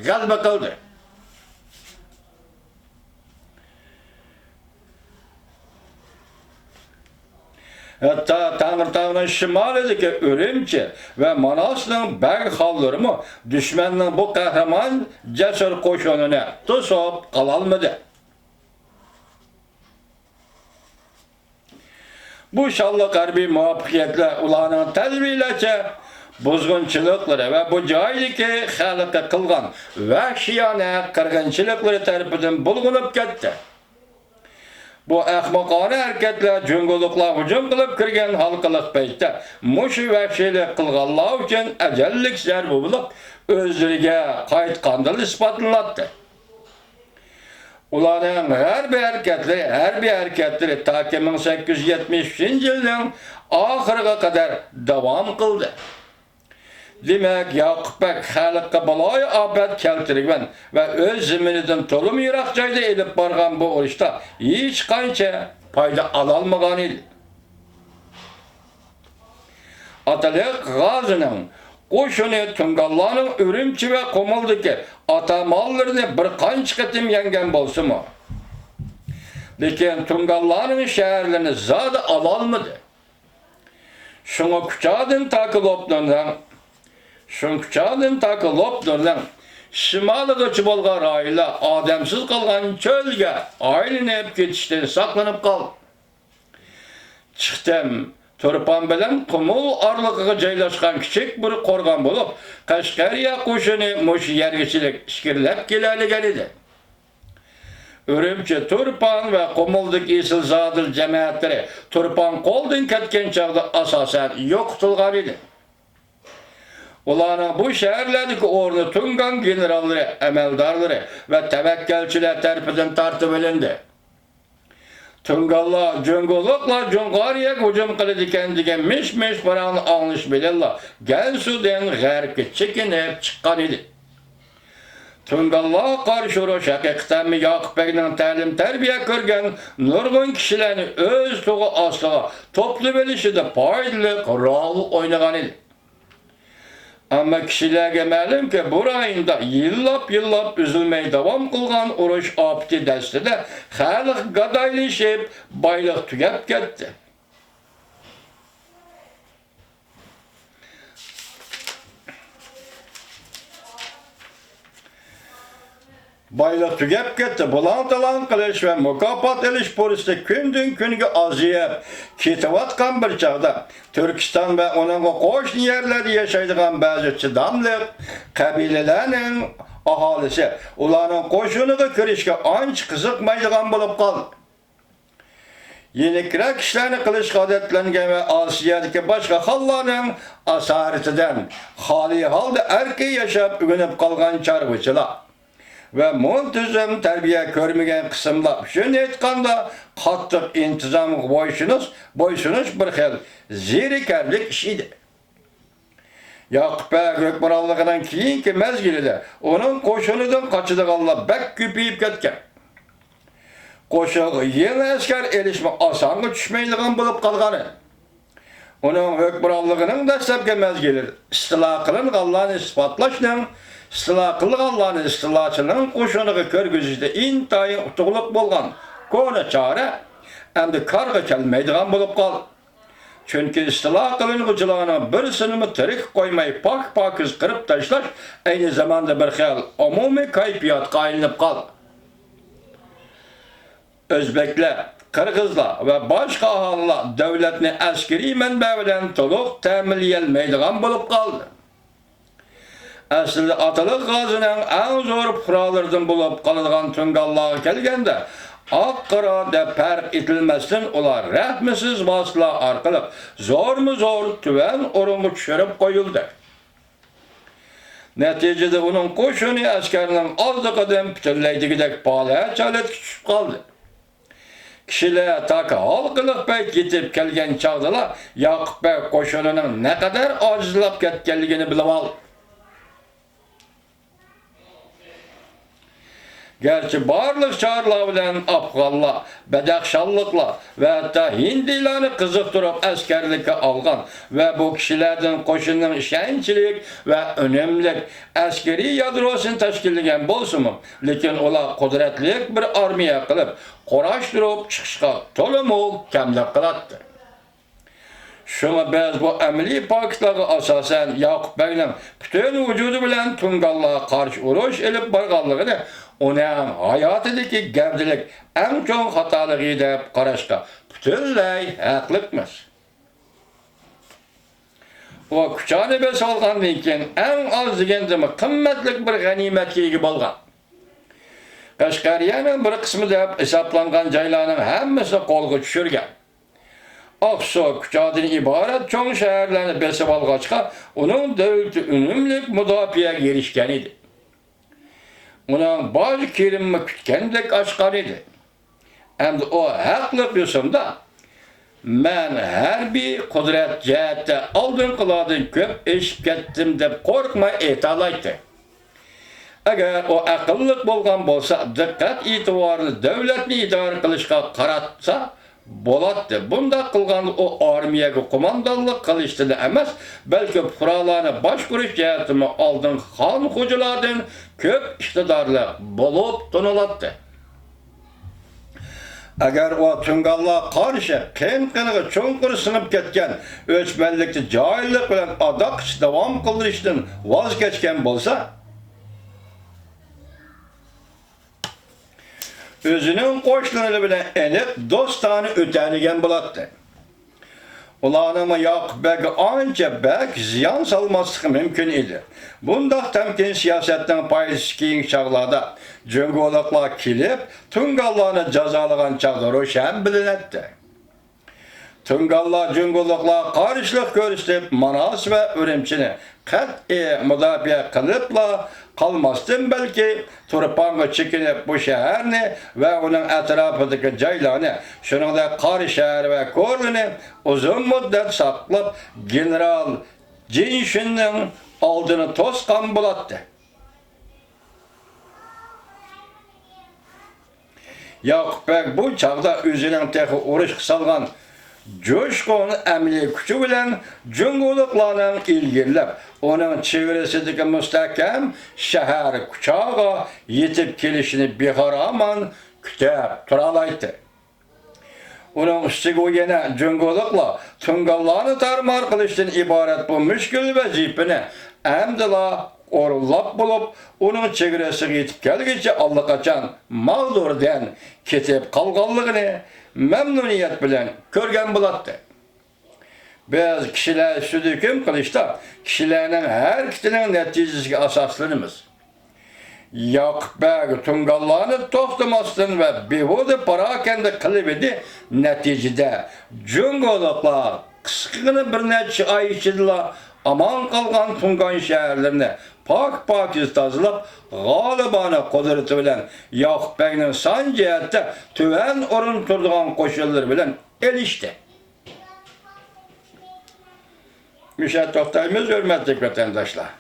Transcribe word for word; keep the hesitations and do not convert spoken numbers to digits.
غەلىبە قىلدى. ھەتتا تەڭرىتاغنىڭ شىمالىدىكى ئۈرۈمچى ۋە ماناسنىڭ بەگ خانلىرىمۇ دۈشمەننىڭ بۇ قەھرىمان جەسۇر قوشۇنىنى توسۇپ قالالمىدى. بۇ شانلىق ھەربىي مۇۋەپپەقىيەتلەر ئۇلارنىڭ تەلۋىلەرچە بۇزغۇنچىلىقلىرى ۋە بۇ جايدىكى خەلققە قىلغان ۋەھشىيانە قىرغىنچىلىقلىرى تەرىپىدىن بۇلغىنىپ كەتتى. بۇ ئەخمىقانە ھەرىكەتلەر جۇڭگولۇقلار ھۇجۇم قىلىپ كىرگەن ھالقىلىق پەيتتە مۇشۇ ۋەھشىيلىك قىلغانلار ئۈچۈن ئەجەللىك زەربە بولۇپ، ئۆزلىرىگە قايتقاندىلا ئىسپاتلىناتتى. ئۇلارنىڭ ھەربىي ھەرىكەتلىرى، ھەربىي ھەرىكەتلىرى تاكى مىڭ سەككىز يۈز يەتمىش ئۈچىنچى يىلنىڭ ئاخىرىغا قەدەر داۋام قىلدى. دېمەك، ياقۇپ بەگ خەلققە بالايىئاپەت كەلتۈرگەن ۋە ئۆز زېمىنىدىن تولىمۇ يىراق جايدا ئېلىپ بارغان بۇ ئۇرۇشتا ھېچقانچە پايدا ئالالمىغان ئىدى. ئاتىلىق غازىنىڭ قوشۇنى تۇڭگانلارنىڭ ئۈرۈمچى ۋە قۇمۇلدىكى ئاتامانلىرىنى بىر قانچە قېتىم يەڭگەن بولسىمۇ، لېكىن تۇڭگانلارنىڭ شەھەرلىرىنى زادى ئالالمىدى. شۇڭا كۇچادىن تاكى لوپنۇرنىڭ، شۇڭا كۇچادىن تاكى لوپنۇرنىڭ شىمالىغىچە بولغان رايونلار ئادەمسىز قالغان چۆلگە ئايلىنىپ كېتىشتىن ساقلىنىپ قالدى. چىختەم، تۇرپان بىلەن قۇمۇل ئارىلىقىغا جايلاشقان كىچىك بىر قورغان بولۇپ، قەشقەرىيە قوشۇنى مۇشۇ يەرگىچىلىك ئىچكىرىلەپ كېلەلىگەن ئىدى. ئۈرۈمچى، تۇرپان ۋە قۇمۇلدىكى ئېسىل زادىل جەمەتلىرى تۇرپان قولدىن كەتكەن چاغدا ئاساسەن يوقىتىلغان ئىدى. ئۇلارنىڭ بۇ شەھەرلەردىكى ئورنى تۇڭگان گېنېراللىرى، ئەمەلدارلىرى ۋە تەۋەككەلچىلەر تەرىپىدىن تارتىۋېلىندى. تۇڭگانلار جۇڭگولۇقلار جۇڭغارىيەگە ھۇجۇم قىلىدىكەن دېگەن مىش-مىش پاراڭنى ئاڭلىشى بىلەنلا گەنسۇدىن غەربكە چېكىنىپ چىققان ئىدى. تۇڭگانلارغا قارشى ئۇرۇش ھەقىقەتەنمۇ ياقۇپ بەگنىڭ تەلىم-تەربىيە كۆرگەن نۇرغۇن كىشىلەرنى ئۆز تۇغى ئاستىغا توپلىۋېلىشىدا پايدىلىق رول ئوينىغان ئىدى. ئەمما كىشىلەرگە مەلۇمكى، بۇ رايوندا يىللاپ-يىللاپ ئۈزۈلمەي داۋام قىلغان ئۇرۇش ئاپىتى دەستىدە خەلق گادايلىشىپ، بايلىق تۈگەپ كەتتى. بايلىق تۈگەپ كەتتى. بۇلاڭ-تالاڭ قىلىش ۋە مۇكاپات ئېلىش پۇرسىتى كۈندىن-كۈنگە ئازىيىپ كېتىۋاتقان بىر چاغدا، تۈركىستان ۋە ئۇنىڭغا قوشنا يەرلەردە ياشايدىغان بەزى چىداملىق قەبىلىلەرنىڭ ئاھالىسى ئۇلارنىڭ قوشۇنىغا كىرىشكە ئانچە قىزىقمايدىغان بولۇپ قالدى. يېنىكرەك ئىشلارنى قىلىشقا ئادەتلەنگەن ۋە ئاسىيادىكى باشقا خانلارنىڭ ئاسارىتىدىن خالىي ھالدا ئەركىن ياشاپ ئۆگىنىپ قالغان چارۋىچىلار ۋە مۇنتىزىم تەربىيە كۆرمىگەن قىسىملار ئۈچۈن ئېيتقاندا، قاتتىق ئىنتىزامغا بويسۇنۇش، بويسۇنۇش بىر خىل زېرىكەرلىك ئىش ئىدى. ياقۇپ بەگ ھۆكۈمرانلىقىنىڭ كېيىنكى مەزگىلىدە ئۇنىڭ قوشۇنىدىن قاچىدىغانلار بەك كۆپىيىپ كەتكەن. قوشۇنغا يېڭى ئەسكەر ئېلىشمۇ ئاسانغا چۈشمەيدىغان بولۇپ قالغانىدى. ئۇنىڭ ھۆكۈمرانلىقىنىڭ دەسلەپكى مەزگىلى ئىستىلا قىلىنغانلارنى ئىسپاتلاشنىڭ، ئىستىلا قىلغانلارنى ئىستىلاچىنىڭ قوشۇنىغا كىرگۈزۈشتە ئىنتايىن ئۇتۇقلۇق بولغان كونا چارە ئەمدى كارغا كەلمەيدىغان بولۇپ قالدى. چۈنكى ئىستىلا قىلىنغۇچىلارنىڭ بىرسىنىمۇ تىرىك قويماي پاك-پاكىز قىرىپ تاشلاش ئەينى زاماندا بىر خىل ئومۇمىي كەيپىياتقا ئايلىنىپ قالدى. ئۆزبەكلەر، قىرغىزلار ۋە باشقا ئاھالىلەر دۆلەتنى ئەسكىرىي مەنبە بىلەن تولۇق تەمىنلىيەلمەيدىغان بولۇپ قالدى. ئەسلىدە ئاتىلىق غازىنىڭ ئەڭ زور پۇقرالىرىدىن بولۇپ قالىدىغان تۇڭگانلارغا كەلگەندە، ئاق-قارا دەپ پەرق ئېتىلمەستىن، ئۇلار رەھمىسىز ۋاسىتىلەر ئارقىلىق زورمۇ زور تۆۋەن ئورۇنغا چۈشۈرۈپ قويۇلدى. نەتىجىدە ئۇنىڭ قوشۇنى ئەسكەرنىڭ ئازلىقىدىن پۈتۈنلەي دېگۈدەك پالەچ ھالەتكە چۈشۈپ قالدى. كىشىلەر تاكى ھالقىلىق پەيت يېتىپ كەلگەن چاغدىلا ياقۇپ بەگ قوشۇنىنىڭ نەقەدەر ئاجىزلاپ كەتكەنلىكىنى بىلىۋالدى. گەرچە بارلىق چارلار بىلەن ئافغانلار، بەدەخشانلىقلار ۋە ھەتتا ھىندىيلارنى قىزىقتۇرۇپ ئەسكەرلىككە ئالغان ۋە بۇ كىشىلەردىن قوشۇننىڭ ئىشەنچلىك ۋە ئۈنۈملۈك ئەسكىرىي يادروسىنى تەشكىللىگەن بولسىمۇ، لېكىن ئۇلار قۇدرەتلىك بىر ئارمىيە قىلىپ، قۇراشتۇرۇپ چىقىشقا تولىمۇ كەملىك قىلاتتى. شۇڭا بىز بۇ ئەمەلىي پاكىتلارغا ئاساسەن ياقۇپ بەگنىڭ پۈتۈن ۋۇجۇدى بىلەن تۇڭگانلارغا قارشى ئۇرۇش ئېلىپ بارغانلىقىنى ئۇنىڭ ھاياتىدىكى گەۋدىلىك ئەڭ چوڭ خاتالىقى دەپ قاراشقا پۈتۈنلەي ھەقلىقمىز. ئۇ كۇچانى بېسىۋالغاندىن كېيىن، ئەڭ ئاز دېگەندىمۇ قىممەتلىك بىر غەنىيمەتكە ئىگە بولغان. قەشقەرىيەنىڭ بىر قىسمى دەپ ھېسابلانغان جايلارنىڭ ھەممىسىنى قولغا چۈشۈرگەن. ئاقسۇ، كۇچادىن ئىبارەت چوڭ شەھەرلەرنى بېسىۋالغاچقا، ئۇنىڭ دۆلىتى ئۈنۈملۈك مۇداپىئەگە ئېرىشكەن ئىدى. ئۇنىڭ باج كىرىمىمۇ كۈتكەندەك ئاشقان ئىدى. ئەمدى ئۇ ھەقلىق يوسۇندا، «مەن ھەربىي قۇدرەت جەھەتتە ئالدىنقىلاردىن كۆپ ئېشىپ كەتتىم» دەپ قورقماي ئېيتالايتتى. ئەگەر ئۇ ئەقىللىق بولغان بولسا، دىققەت ئېتىبارىنى دۆلەتنى ئىدارە قىلىشقا قاراتسا بولاتتى. بۇنداق قىلغاندا ئۇ ئارمىيەگە قوماندانلىق قىلىشتىلا ئەمەس، بەلكى پۇقرالارنى باشقۇرۇش جەھەتتىمۇ ئالدىنقى خان خوجىلاردىن كۆپ ئىقتىدارلىق بولۇپ تونۇلاتتى. ئەگەر ئۇ تۇڭگانلارغا قارشى قېن-قېنىغا چوڭقۇر سىڭىپ كەتكەن ئۆچمەنلىكتە جاھىللىق بىلەن ئاداققىچە داۋام قىلدۇرۇشتىن ۋاز كەچكەن بولسا، ئۆزىنىڭ قوشنىلىرى بىلەن ئېنىق دوستانە ئۆتەلىگەن بولاتتى. ئۇلارنىڭمۇ ياقۇپ بەگگە ئانچە بەك زىيان سالماسلىقى مۇمكىن ئىدى. بۇنداق تەمكىن سىياسەتنىڭ پايدىسى كېيىنكى چاغلاردا جۇڭگولۇقلار كېلىپ، تۇڭگانلارنى جازالىغان چاغدا روشەن بىلىنەتتى. تۇڭگانلار جۇڭگولۇقلارغا قارشىلىق كۆرسىتىپ، ماناس ۋە ئۈرۈمچىنى قەتئىي مۇداپىئە قىلىپلا قالماستىن، بەلكى تۇرپانغا چېكىنىپ، بۇ شەھەرنى ۋە ئۇنىڭ ئەتراپىدىكى جايلارنى، شۇنىڭدەك قاراشەھەر ۋە كورلىنى ئۇزۇن مۇددەت ساقلاپ، گېنېرال جىن شۈننىڭ ئالدىنى توسقان بولاتتى. ياقۇپ بەگ بۇ چاغدا ئۆزىنىڭ تېخى ئۇرۇشقا سالغان جۇشقۇن ئەمەلىي كۈچى بىلەن جۇڭگولۇقلارنىڭ ئىلگىرىلەپ، ئۇنىڭ چېگرىسىدىكى مۇستەھكەم شەھەر كۇچاغا يېتىپ كېلىشىنى بىخارامان كۈتۈپ تۇرالايتتى. ئۇنىڭ ئۈستىگە ئۇ يەنە جۇڭگولۇقلار تۇڭگانلارنى تارمار قىلىشتىن ئىبارەت بۇ مۈشكۈل ۋەزىپىنى ئەمدىلا ئورۇنلاپ بولۇپ، ئۇنىڭ چېگرىسىغا يېتىپ كەلگۈچە ئاللىقاچان ماغدۇردىن كېتىپ قالغانلىقىنى مەمنۇنىيەت بىلەن كۆرگەن بولاتتى. بىز كىشىلەر ئۈستىدە ھۆكۈم قىلىشتا كىشىلەرنىڭ ھەرىكىتىنىڭ نەتىجىسىگە ئاساسلىنىمىز. ياقۇپ بەگ تۇڭگانلارنى توختىماستىن ۋە بىھۇدە پاراكەندە قىلىۋىدى. نەتىجىدە، جۇڭگولۇقلار قىسقىغىنە بىر نەچچە ئاي ئىچىدىلا ئامان قالغان تۇڭگان شەھەرلىرىنى پاك-پاكىز تازىلاپ، غالىبانە قۇدرىتى بىلەن ياقۇپ بەگنىڭ سان جەھەتتە تۆۋەن ئورۇندا تۇرىدىغان قوشۇنلىرى بىلەن ئېلىشتى. مۇشۇ يەردە توختايمىز، ھۆرمەتلىك ۋەتەنداشلار.